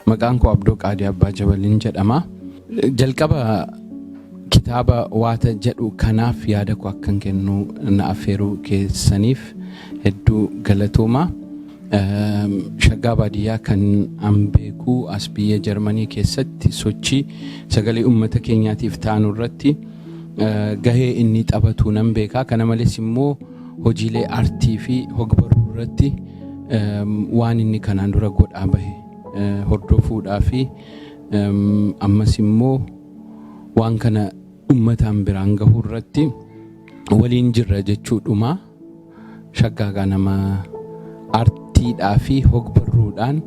Maqaan koo Abdoo Qaadii Abbaa Jabaliin jedhama. Jalqaba kitaaba Waata jedhu kanaaf yaada koo akkan kennu na affeeruu keessaniif hedduu galatooma. Shaggaa Baadiyyaa kan an beeku as biyya Jarmanii keessatti sochii sagalee uummata keenyaatiif taanu irratti gahee inni taphatu nan beeka. Kana malees immoo hojiilee artii fi hogbarruu irratti waan inni kanaan dura godhaa bahe hordofuudhaa fi ammas immoo waan kana uummataan biraan gahuu irratti waliin jirra jechuudhuma. Shaggaagaa nama artiidhaa fi hogbarruudhaan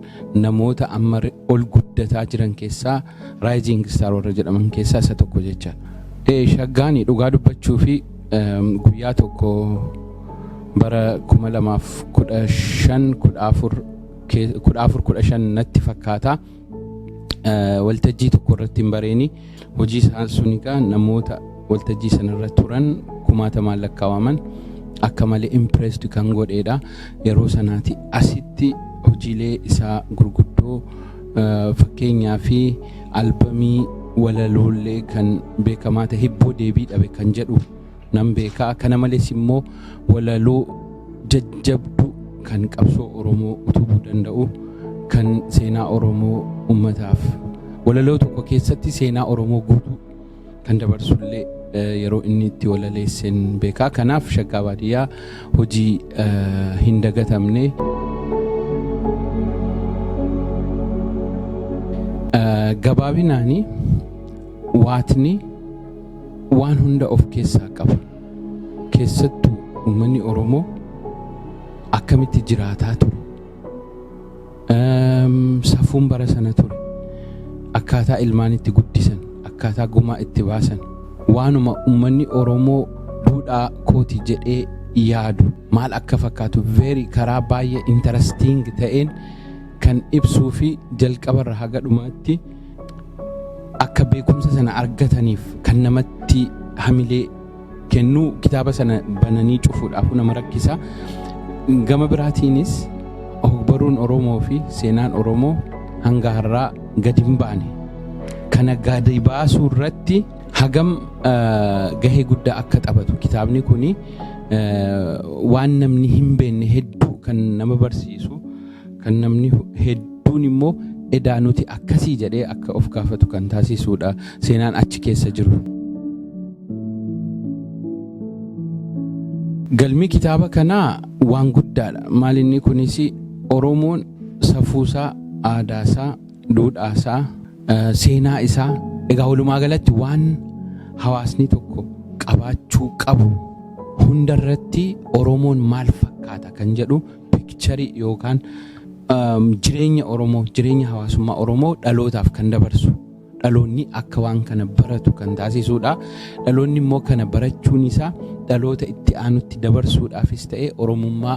namoota amma ol guddataa jiran keessaa, rising star warra jedhaman keessaa isa tokko jechaadha. Shaggaani dhugaa dubbachuu fi guyyaa tokko bara 2015, 14, 14, 15 natti fakkaata. Waltajjii tokko irratti hin bareeni. Hojii isaa sun egaa namoota waltajjii sanarra turan kumaatamaan lakkaa'aman akka malee impressed kan godheedha. Yeroo sanaati asitti hojiilee isaa gurguddoo, fakkeenyaa fi albamii walaloollee kan beekamaa ta'e "Hibboo Deebii Dhabe" kan jedhu nan beekaa. Kana malees immoo walaloo jajjabduu kan qabsoo Oromoo utubuu danda'u, kan seenaa Oromoo ummataaf walaloo tokko keessatti seenaa Oromoo guutuu kan dabarsullee yeroo inni itti walaleesseen beekaa. Kanaaf Shaggaa Baadiyyaa hojii hin dagatamne. Gabaabinaani waatni waan hunda of keessaa qaba. Keessattuu uummanni Oromoo akkamitti jiraataa ture. Safuun bara sana ture. Akkaataa ilmaan itti guddisan, akkaataa gumaa itti baasan, waanuma uummanni Oromoo duudhaa kooti jedhee yaadu maal akka fakkaatu very karaa baay'ee interesting ta'een kan ibsuu fi jalqabarra haga dhumaatti akka beekumsa sana argataniif kan namatti hamilee kennuu, kitaaba sana bananii cufuudhaaf nama rakkisa. Gama biraatiinis ogbarruun Oromoo fi seenaan Oromoo hanga har'aa gadi hin baane. Kana gadi baasuu irratti hagam gahee guddaa akka taphatu kitaabni kuni waan namni hin beekne hedduu kan nama barsiisu, kan namni hedduun immoo edaa nuti akkasii jedhee akka of gaafatu kan taasisuudha seenaan achi keessa jiru. Galmi kitaaba kanaa waan guddaadha. Maal inni kunis? Oromoon safuusaa, aadaasaa, duudhaasaa, seenaa isaa, egaa walumaa galatti waan hawaasni tokko qabaachuu qabu hundarratti Oromoon maal fakkaata kan jedhu picture yookaan jireenya Oromoo, jireenya hawaasummaa Oromoo dhalootaaf kan dabarsu. Dhaloonni akka waan kana baratu kan taasisuudha. Dhaloonni immoo kana barachuun isaa dhaloota itti aanutti dabarsuudhaafis ta'e Oromummaa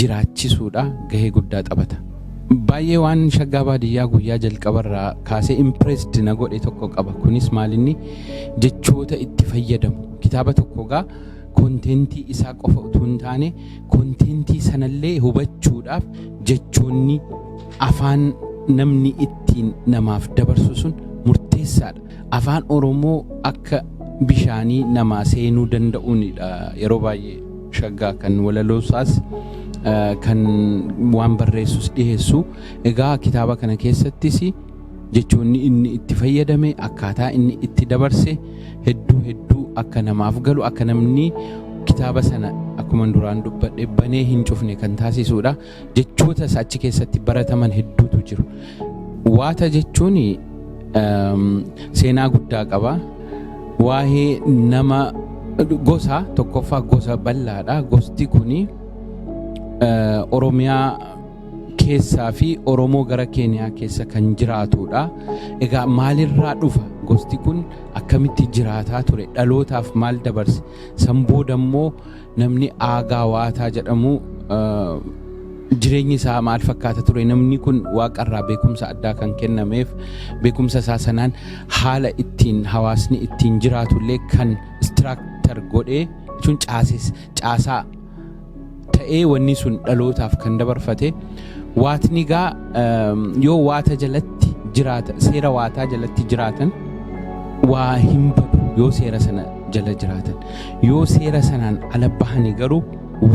jiraachisuudha gahee guddaa taphata. Baay'ee waan Shaggaa Baadiyyaa guyyaa jalqabarraa kaasee impressed na godhe tokko qaba. Kunis maalinni? Jechoota itti fayyadamu. Kitaaba tokko gaa content isaa qofa utuu hin taane, content sanallee hubachuudhaaf jechoonni afaan namni ittiin namaaf dabarsu sun murteessaadha. Afaan Oromoo akka bishaanii namaa seenuu danda'uunidha yeroo baay'ee Shaggaa kan walaloosaas kan waan barreessus dhiyeessu. Egaa kitaaba kana keessattis jechoonni inni itti fayyadame, akkaataa inni itti dabarse hedduu hedduu akka namaaf galu, akka namni kitaaba sana akkuma duraan dubbadhe banee hin cufne kan taasisuudha. Jechoota achi keessatti barataman hedduutu jiru. Waata jechuun seenaa guddaa qaba. Waa'ee nama gosa tokkoffaa, gosa bal'aadha. Gosti kuni Oromiyaa keessaa fi Oromoo gara Keeniyaa keessa kan jiraatudha. Egaa maalirraa dhufa Gosti kun akkamitti jiraataa ture, dhalootaaf maal dabarse, san booda immoo namni Aagaa Waataa jedhamu jireenyi isaa maal fakkaata ture, namni kun waaqarraa beekumsa addaa kan kennameef, beekumsa isaa sanaan haala ittiin hawaasni ittiin jiraatullee kan structure godhee jechuun caasaa ta'ee wanni sun dhalootaaf kan dabarfate. Waatni gaa yoo waata jalatti jiraata, seera waataa jalatti jiraatan waa hin badu yoo seera sana jala jiraatan. Yoo seera sanaan ala bahani garuu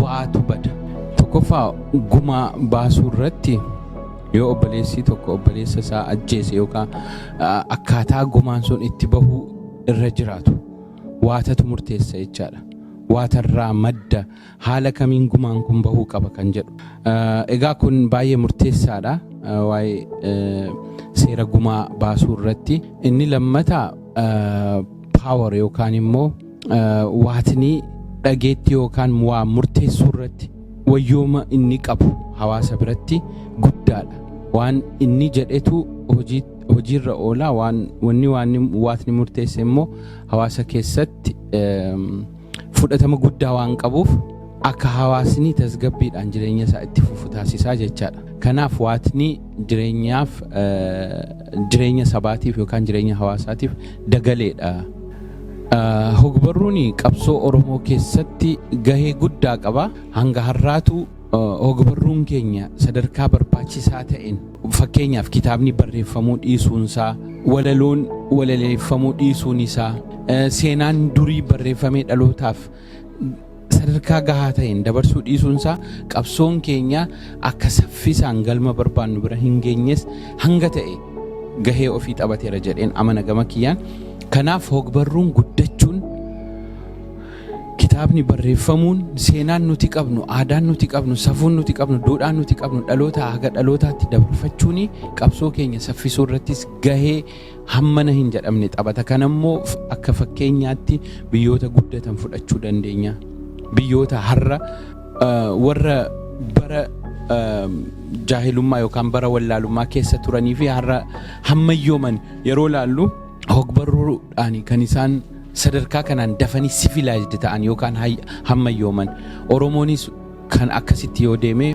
waatu bada. Tokkoffaa, gumaa baasuu irratti yoo obboleessi tokko obboleessa isaa ajjeese yookaan akkaataa gumaan sun itti bahuu irra jiraatu waatatu murteessa jechaadha. Waatarraa madda haala kamiin gumaan kun bahuu qaba kan jedhu. Egaa kun baay'ee murteessaadha waa'ee seera gumaa baasuu irratti. Inni lammataa, power yookaan immoo waatni dhageetti yookaan waa murteessuu irratti wayyooma inni qabu hawaasa biratti guddaadha. Waan inni jedhetu hojiirra oola. Waan wanni waatni murteesse immoo hawaasa keessatti fudhatama guddaa waan qabuuf akka hawaasni tasgabbiidhaan jireenya isaa itti fufu taasisaa jechaadha. Kanaaf waatni jireenyaaf, jireenya sabaatiif yookaan jireenya hawaasaatiif dagaleedha. Hogbarruun qabsoo Oromoo keessatti gahee guddaa qaba. Hanga har'aatu hogbarruun keenya sadarkaa barbaachisaa ta'een, fakkeenyaaf kitaabni barreeffamuu dhiisuunsaa, walaloon walaleeffamuu dhiisuun isaa, seenaan durii barreeffamee dhalootaaf sadarkaa gahaa ta'een dabarsuu dhiisuunsaa qabsoon keenya akka saffisaan galma barbaannu bira hin geenyes hanga ta'e gahee ofii taphateera jedheen amana gama kiyyaan. Kanaaf hogbarruun guddachuun, kitaabni barreeffamuun, seenaan nuti qabnu, aadaan nuti qabnu, safuun nuti qabnu, duudhaan nuti qabnu dhaloota haga dhalootaatti dabarfachuun qabsoo keenya saffisuu irrattis gahee hammana hin jedhamne taphata. Kanammoo akka fakkeenyaatti biyyoota guddatan fudhachuu dandeenya. Biyyoota har'a warra bara jaahilummaa yookaan bara wallaalummaa keessa turanii fi har'a hammayyooman yeroo laallu, hogbarruudhaan kan isaan sadarkaa kanaan dafanii civilized ta'an yookaan hammayyooman. Oromoonis kan akkasitti yoo deeme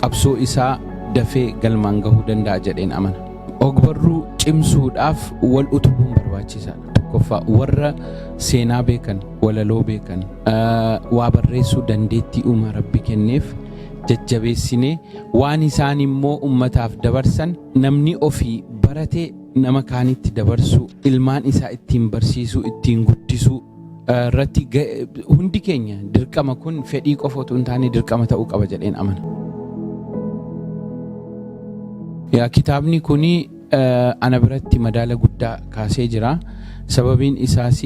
qabsoo isaa dafee galmaan gahuu danda'a jedheen amana. Hogbarruu cimsuudhaaf wal utubuun barbaachisaadha. Tokkoffaa, warra seenaa beekan, walaloo beekan, waa barreessuu dandeettii uumaa Rabbi kenneef jajjabeessinee, waan isaan immoo ummataaf dabarsan namni ofii barate nama kaanitti dabarsuu, ilmaan isaa ittiin barsiisuu, ittiin guddisuu irratti hundi keenya dirqama. Kun fedhii qofa otoo hin taane dirqama ta'uu qaba jedheen amana. Yaa, kitaabni kuni ana biratti madaala guddaa kaasee jira. Sababiin isaas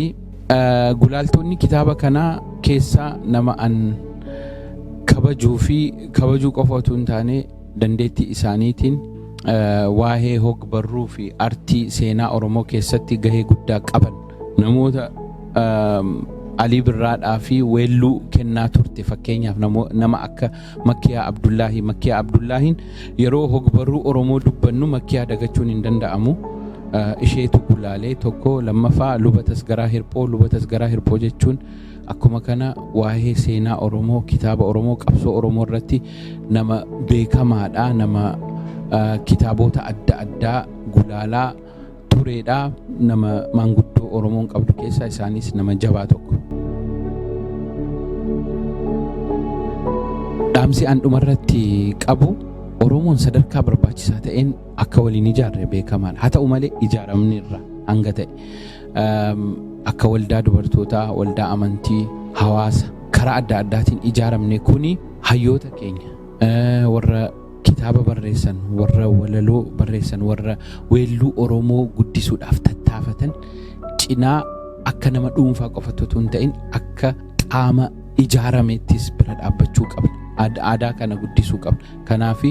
gulaaltonni kitaaba kanaa keessaa nama an kabajuu fi kabajuu qofa otoo hin taane dandeettii isaaniitiin waa'ee hogbarruu fi artii seenaa Oromoo keessatti gahee guddaa qaban, namoota Alii Birraadhaa fi weelluu kennaa turte, fakkeenyaaf nama akka Makkiyaa Abdullaahii. Makkiyaa Abdullaahiin yeroo hogbarruu Oromoo dubbannu Makkiyaa dagachuun hin danda'amu. Isheetu gulaalee tokko. Lammaffaa, Luba Tasgaraa Hirphoo. Luba Tasgaraa Hirphoo jechuun akkuma kana waa'ee seenaa Oromoo, kitaaba Oromoo, qabsoo Oromoo irratti nama beekamaadha. Nama kitaabota adda addaa gulaalaa tureedha. Nama maanguddoo Oromoon qabdu keessaa isaanis nama jabaa tokko. Dhaamsi an dhumarratti qabu, Oromoon sadarkaa barbaachisaa ta'een akka waliin ijaarre beekamaadha. Haa ta'u malee ijaaramni irra hanga ta'e akka waldaa dubartootaa, waldaa amantii, hawaasa karaa adda addaatiin ijaaramne kuni hayyoota keenya, warra kitaaba barreessan, warra walaloo barreessan, warra weelluu Oromoo guddisuudhaaf tattaafatan cinaa akka nama dhuunfaa qofatti otoo hin ta'in akka qaama ijaaramettis bira dhaabbachuu qabna. Aadaa kana guddisuu qabna. Kanaaf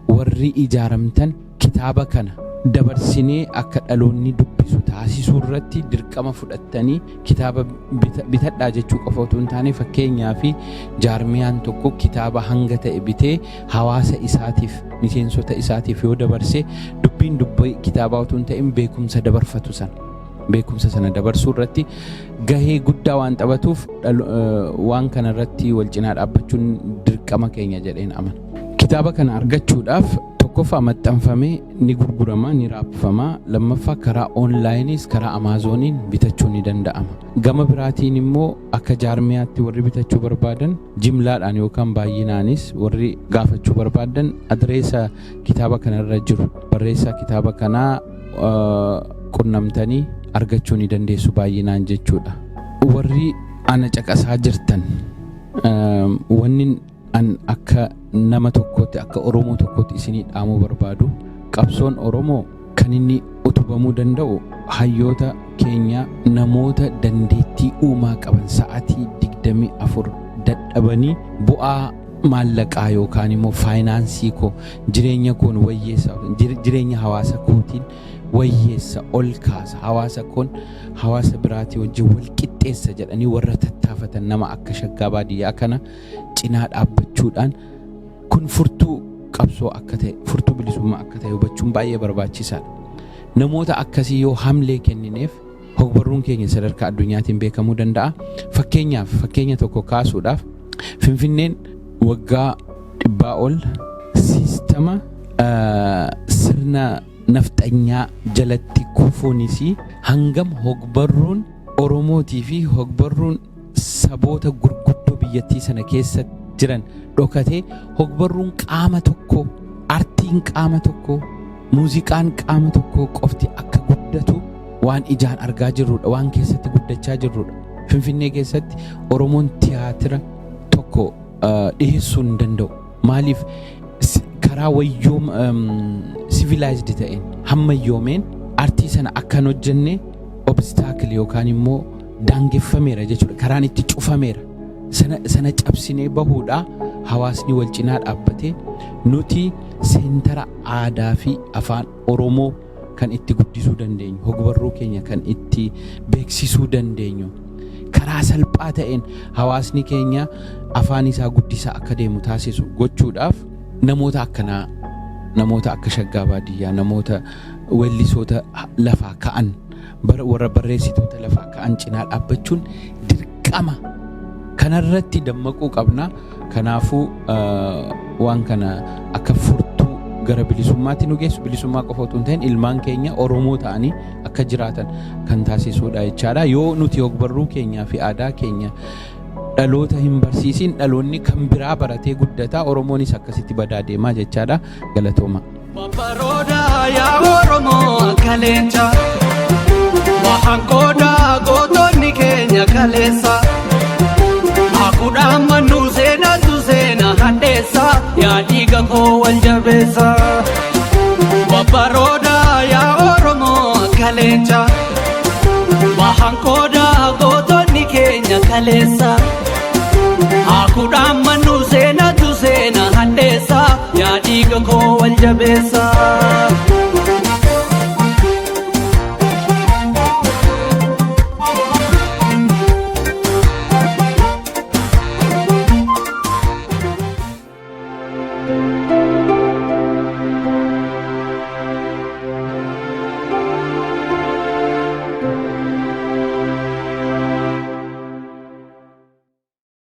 warri ijaaramtan kitaaba kana dabarsinee akka dhaloonni dubbisu taasisuu irratti dirqama fudhattanii, kitaaba bitadhaa jechuu qofa otoo hin taane, fakkeenyaa fi jaarmiyaan tokko kitaaba hanga ta'e bitee hawaasa isaatiif, miseensota isaatiif yoo dabarse dubbiin Dubbiin dubbii kitaabaa utuu hin ta'in beekumsa dabarfatu sana. Beekumsa sana dabarsuu irratti gahee guddaa waan taphatuuf waan kana irratti wal cinaa dhaabbachuun dirqama keenya jedheen amana. Kitaaba kana argachuudhaaf tokkoffaa maxxanfamee ni gurgurama, ni raabfama. Lammaffaa karaa onlineiis karaa Amazoniin bitachuu ni danda'ama. Gama biraatiin immoo akka jaarmiyaatti warri bitachuu barbaadan jimlaadhaan yookaan baay'inaanis warri gaafachuu barbaadan adreesa kitaaba kanarra jiru barreessaa kitaaba kanaa qunnamtanii argachuu ni dandeessu baay'inaan jechuudha. Warri ana caqasaa jirtan, wanni an akka nama tokkootti, akka Oromoo tokkootti isinii dhaamuu barbaadu, qabsoon Oromoo kan inni utubamuu danda'u hayyoota keenya, namoota dandeettii uumaa qaban, sa'atii 24 dadhabanii bu'aa maallaqaa yookaan immoo faayinaansii koo, jireenya koon wayyeessa, jireenya hawaasa kootiin wayyeessa, ol kaasa, hawaasa koon hawaasa biraatii wajjin wal qixxeessa jedhanii warra tattaafatan, nama akka Shaggaa Baadiyyaa kana cinaa dhaabbachuudhaan kun furtuu qabsoo akka ta'e, furtuu bilisummaa akka ta'e hubachuun baay'ee barbaachisaadha. Namoota akkasii yoo hamlee kennineef hogbarruun keenya sadarkaa addunyaatiin beekamuu danda'a. Fakkeenyaaf, fakkeenya tokko kaasuudhaaf, Finfinneen waggaa 100 ol siistama sirna nafxanyaa jalatti kufuunis hangam hogbarruun Oromootii fi hogbarruun saboota gurguddoo biyyattii sana keessa jiran dhokatee, hogbarruun qaama tokko, artiin qaama tokko, muuziqaan qaama tokko qofti akka guddatu waan ijaan argaa jirrudha, waan keessatti guddachaa jirrudha. Finfinnee keessatti Oromoon tiyaatira tokko dhiyeessuu hin danda'u. Maaliif? Karaa wayyoom civilized ta'een, hammayyoomeen artii sana akka hin hojjenne obstacle yookaan immoo daangeffameera jechuudha. Karaan itti cufameera. Sana cabsinee bahuudha hawaasni wal cinaa dhaabbatee nuti seentara aadaa fi afaan Oromoo kan itti guddisuu dandeenyu, hogbarruu keenya kan itti beeksisuu dandeenyu, karaa salphaa ta'een hawaasni keenya afaan isaa guddisaa akka deemu taasisu gochuudhaaf namoota akkanaa, namoota akka Shaggaa Baadiyyaa, namoota weellisoota lafaa ka'an, warra barreessitoota lafaa ka'an cinaa dhaabbachuun dirqama. Kanarratti dammaquu qabna. Kanaafuu waan kana akka furtuu gara bilisummaatti nu geessu, bilisummaa qofa otoo hin ta'in ilmaan keenya Oromoo ta'anii akka jiraatan kan taasisudha jechaadha. Yoo nuti ogbarruu keenyaa fi aadaa keenya dhaloota hin barsiisin, dhaloonni kan biraa baratee guddataa, Oromoonis akkasitti badaa deemaa jechaadha. Galatooma. Baroda yaa Oromoo akka leenca, Waxaan qoodaa gootonni keenya kaleessa. Hakuudhaan mannuu seenatu seena hadheessa, yaa dhiiga koo wal jabeessa. Baroda yaa Oromoo akka leenca, Waxaan qoodaa gootonni keenya kaleessa. Hakuudhaan mannuu seenatu seena hadheessa, yaa dhiiga koo wal jabeessa.